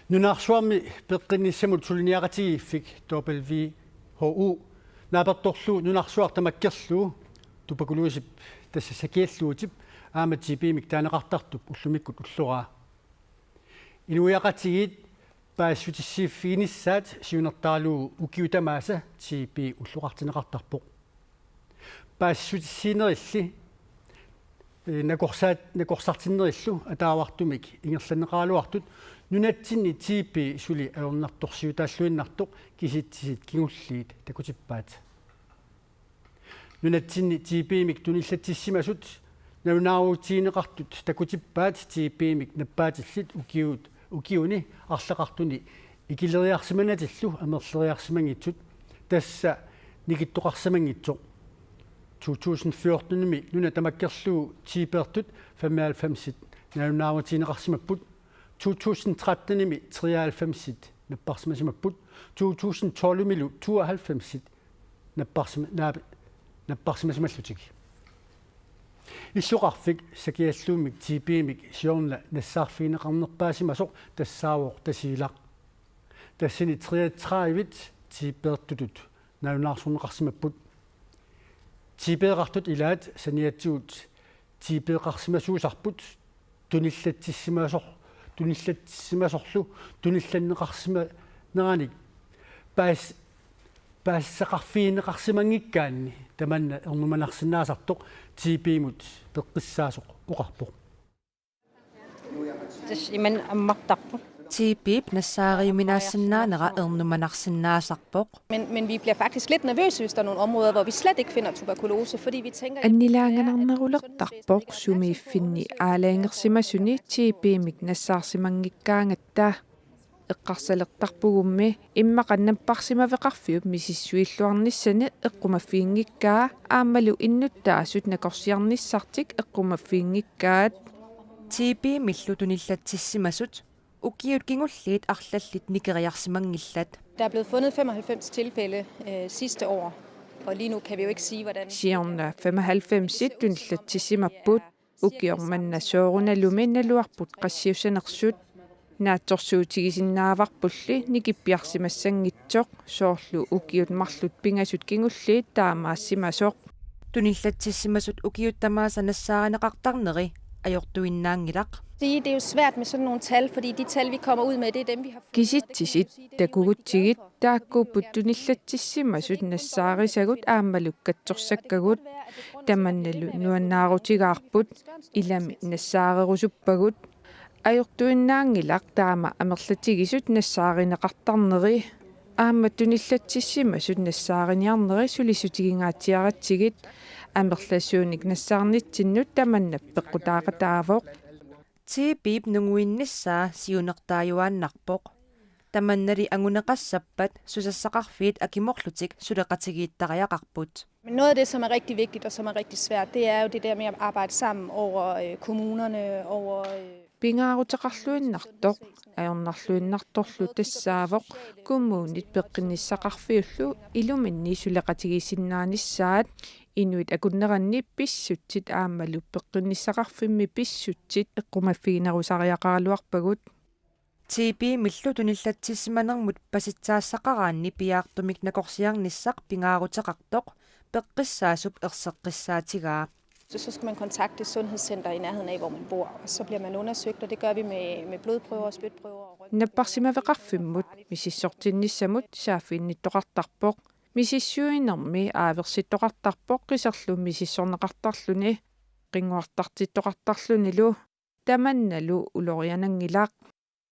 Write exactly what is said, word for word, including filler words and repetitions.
Nunarsuarmi peqqinnissamut suliniaqatigiiffik W H O naapertorlugu nunarsuaq tamakkerlugu tuberkulosip, tassa sakiallugutip aamma T B-mik taaneqartartup ullumikkut ulloraa. Inuiaqatigiit paasissutissiiffiginissaat siunertaralugu ukiut tamaasa T B ulloqartinneqartarpoq. Paasissutissiinerilli, eh, nakorsaat-, nakorsartinnerillu ataavartumik ingerlanneqaraluartut nunatsinni T B suli ajornartorsiutaalluinnartoq kisitsisit kingulliit takutippaat. Nunatsinni T B-mik tunillatsissimasut nalunaarutigineqartut takutippaat T B-mik nappaatillit ukiut, ukiuni arlaqartuni ikileriarsimanatillu amerleriarsimanngitsut, tassa nikittoqarsimanngitsoq. To tusind fjortenimi nuna tamakkerlugu T B-rtut femoghalvfemsit nalunaarutigineqarsimapput. To tusind trettenimi treoghalvfemsit napparsimasimapput. To tusind tolvimilu tooghalvfemsit napparsima-, naap-, napparsimasimallutik. Illoqarfik sakialluunniit T B-mik siorna nassaarfigineqarnerpaasimasoq tassaavoq Tasiilaq. Tassani treogtredive T B-rtutut nalunaarsorneqarsimapput. T B-qartut ilaat saniatigut T B-qarsimasuusarput tunillatsissimasor-, tunillatsissimasorlu tunillanneqarsimaneranik paas-, paasisaqarfigineqarsimanngikkaanni tamanna ernumanarsinnaasartoq T B-mut peqqissaasoq oqarpoq. Tassa imannak ammartarpoq. T B-p nassaariuminaassinnaanera ernumanarsinnaasarpoq. Men, men vi bliver faktisk lidt nervøse, hvis der er nogle områder, hvor vi slet ikke finder tuberkulose, fordi vi tænker... Annilaanganarnerulertarpoq sumiiffinni aalajangersimasuni T B-mik nassaarsimanngikkaangatta. Eqqarsalertarpugummi immaqa napparsimaveqarfiup misissuilluarnissani eqqumaffiginngikkaa aammalu innuttaasut nakorsiarnissartik eqqumaffiginngikkaat. T B-millu tunillatsissimasut ukiut kingulliit arlallit nikeriarsimanngillat. Der er blevet fundet femoghalvfems tilfælde øh, sidste år, og lige nu kan vi jo ikke sige, hvordan... Siorna femoghalvfemsit tunillatsissimapput, ukioq manna soorunalumi naluarput qassiussanersut. Naatsorsuutigisinnaavarpulli nikippiarsimassanngitsoq, soorlu ukiut marluk pingasut kingulliit taamaassimasoq. Tunillatsissimasut ukiut tamaasa nassaarineqartarneri ajortuinnaanngilaq. Sige, det er jo svært med sådan nogle tal, fordi de tal, vi kommer ud med, det er dem, vi har fundet, og det kan vi jo sige, det er jo ikke noget, vi kan ændre på. Kisitsisit taakkuupput tunillatsissimasut nassaarisagut aammalu katsorsakkagut. Tamannalu nuannaarutigaarput, ilami nassaarerusuppagut. Ajortuinnaanngilaq taama amerlatigisut nassaarineqartarneri. Aamma tunillatsissimasut nassaariniarneri sulissutigingaatsiaratsigit. Amerlasuunik nassaarnitsinnut tamanna peqqutaaqataavoq. T B-p nunguinnissaa siunertaajuaannarpoq. Tamannali anguneqassappat susassaqarfiit akimorlutik suleqatigiittariaqarput. Men noget af det, som er rigtig vigtigt og som er rigtig svært, det er jo det der med at arbejde sammen over øh, kommunerne, over... Øh... Pingaaruteqarluinnartoq ajornarluinnartorlu tassaavoq kommunit peqqinnissaqarfiullu iluminni suleqatigiissinnaanissaat, inuit akunneranni pissutsit aammalu peqqinnissaqarfimmi pissutsit eqqumaffiginerusariaqaraluarpagut. T B-millu tunillatsissimanermut pasitsaassaqaraanni piaartumik nakorsiarnissaq pingaaruteqartoq peqqissaasup erseqqissaatigaa. Så, så skal man kontakte et sundhedscenter i nærheden af, hvor man bor, og så bliver man undersøgt, og det gør vi med, med blodprøver og spytprøver og ryg. Napparsimaveqarfimmut misissortinnissamut saaffiginnittoqartarpoq. Misissuinermi aaversittoqartarpoq kiserlu misissorneqartarluni. Qinnguartartittoqartarlunilu. Tamannalu uloriananngilaq.